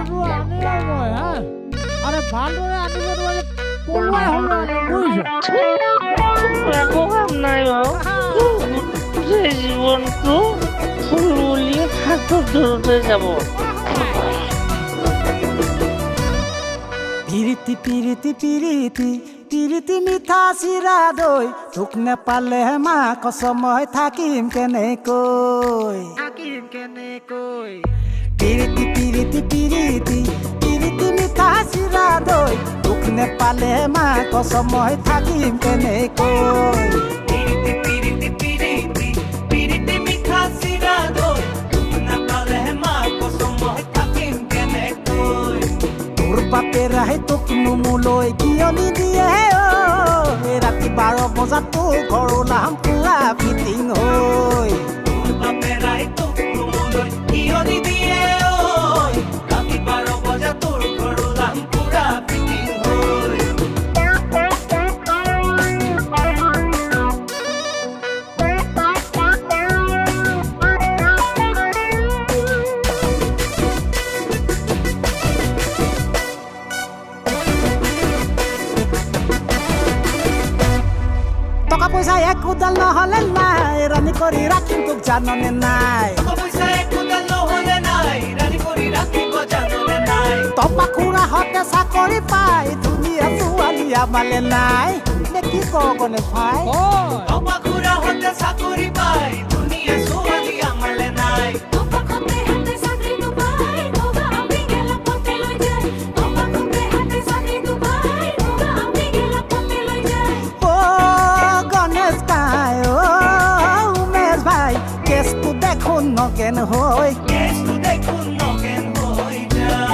গৰুটো আনিম মই। হা, আৰু ভালদৰে আনিব নোৱাৰিলে পলুৱাই হ'লেও আনিম, বুজিছ? একো কাম নাই বাৰু, গোটেই জীৱনটো ফুল বুলিয়ে হাতত ধৰোঁতে যাব। পিৰিতি পিৰিতি পিৰিতি পিৰিতি মিঠা চিৰা দৈ, তোক নেপালে মা কচম মই থাকিম কেনেকৈ, থাকিম কেনেকৈ। পিৰিতি পিৰিতি পিৰিতি পিৰিতি মিঠা চিৰা দৈ, তোক নেপালে মা কচম মই থাকিম কেনেকৈ। পিৰিতি পিৰিতি পিৰিতি পিৰিতি মিঠা চিৰা দৈ, তোক নাপালে মা কচম মই থাকিম কেনেকৈ। তোৰ বাপেৰাই তোক নুমুলৈ কিয় নিদিয়ে ঐ, ৰাতি 12 বজাত তোৰ ঘৰ ওলাম পুৰা ফিটিং হৈ। তোৰ বাপেৰাই তোক নুমুলৈ কিয় নিদিয়ে ঐ, ৰাতি 12 বজাত তোৰ ঘৰ ওলাম পুৰা ফিটিং হৈ। টকা পইচা একোডাল নহ'লে নাই, ৰাণী কৰি ৰাখিম তোক জাননে নাই। টকা পইচা একোডাল নহ'লে নাই, ৰাণী কৰি ৰাখিব জাননে নাই। টপা খুৰাহঁতে চাকৰি পাই, ধুনীয়া ছোৱালী আমালে নাই। নে কি কওঁ গণেশ ভাই? টপা খুৰাহঁতে চাকৰি পাই, ধুনীয়া ছোৱালী আমালে নাই। ও গণেশ কাই, ও উমেশ ভাই, কেছটো দেখোন নগেন হৈ, কেছটো দেখোন নগেন হৈ যায়।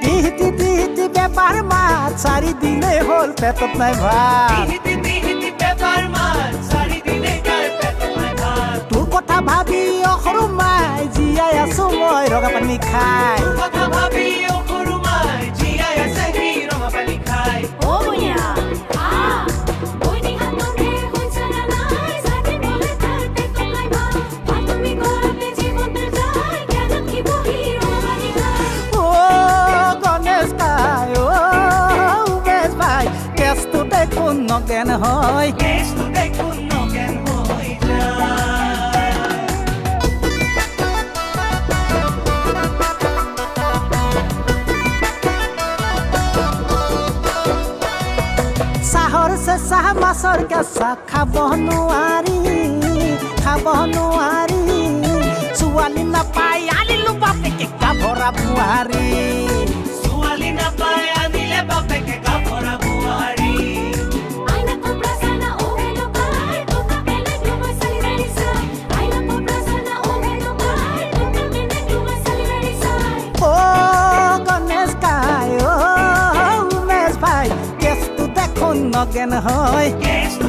দিহিতি দিহিতি বেপাৰ মাত, চাৰিদিনে হ'ল পেটত নাই ভাত। দিহিতি দিহিতি পেপাৰ মাত, চাৰিদিনে কাৰ পেটত নাই ভাত। তোৰ কথা ভাবি অসৰু মাই জীয়াই আছো মই ৰঙা পানী খাই। তোৰ কথা ভাবি অসৰু মাই জীয়াই আছে সি ৰঙা পানী খাই। ও গণেশ কাই, ও উমেশ ভাই, কেছটো দেখোন নগেন হয়, কেছটো দেখোন নগেন হৈ যায়। চাহৰ চেঁচা মাছৰ কেঁচা খাব নোৱাৰি, খাব নোৱাৰি। ছোৱালী নাপাই আনিলো বাপেকে গাভৰা বোৱাৰী। ছোৱালী নাপাই আনিলে বাপেকে গাভৰা বোৱাৰী। ও গণেশ কাই, ও উমেশ ভাই, কেছটো দেখোন নগেন হয়, কেছটো